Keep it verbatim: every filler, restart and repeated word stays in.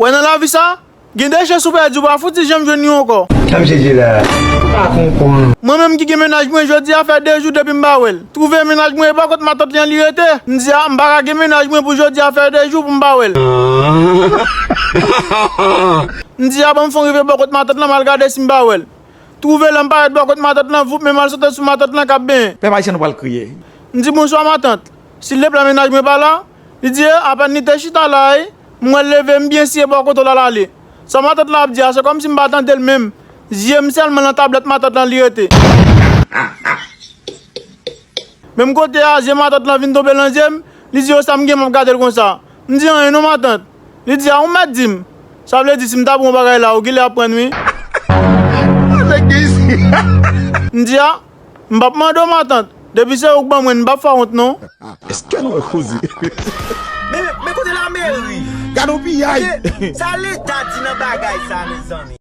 Wè nan lavi sa, gen de chans ou pèdi, ou pa fouti janm jwenn li ankò. Sa misye di la? Ou pa konprann. Mwen menm ki gen mennaj mwen, jodi a fè de jou depi m pa wè l. Twouve mennaj mwen e bò kot matant li an li rete. M di a, m pa ka gen mennaj mwen pou jodi a fè de jou pou m pa wè l. M di a, ban m fon rive bò kot matant lan, m al gade si m pa wè l. Twouve lè m parèt bò kot matant lan, voup men m al sote sou matant lan k ap benyen. Pèp ayisyen nou pral kriye. M di, bonswa matant. Silvouplè, mennaj mwen pa la? Li di, apèn li te chita la, wi. M wè l leve, m byen siye bò kote l al ale. Sa matant lan ap di a, se kòmsi m pa tande l menm. Zye m sèlman nan tablèt matant lan li rete. Menm kote a, zye matant lan vin tonbe nan zye m, li di, yo, sa m gen m ap gade l konsa. M di, anyen non matant. Li di, a ou mèt di m. Sa vle di, si m ta ba w bagay la, ou genlè ap pran, wi. Nèg gen isi. M di, a, m p ap mande w matant. Depi se ou k ban mwen, m p ap fè w wont non. Èske nou wè koze? Men, men kote lameri? Gade yon piyay. Sa Leta di nan bagay sa, mezanmi?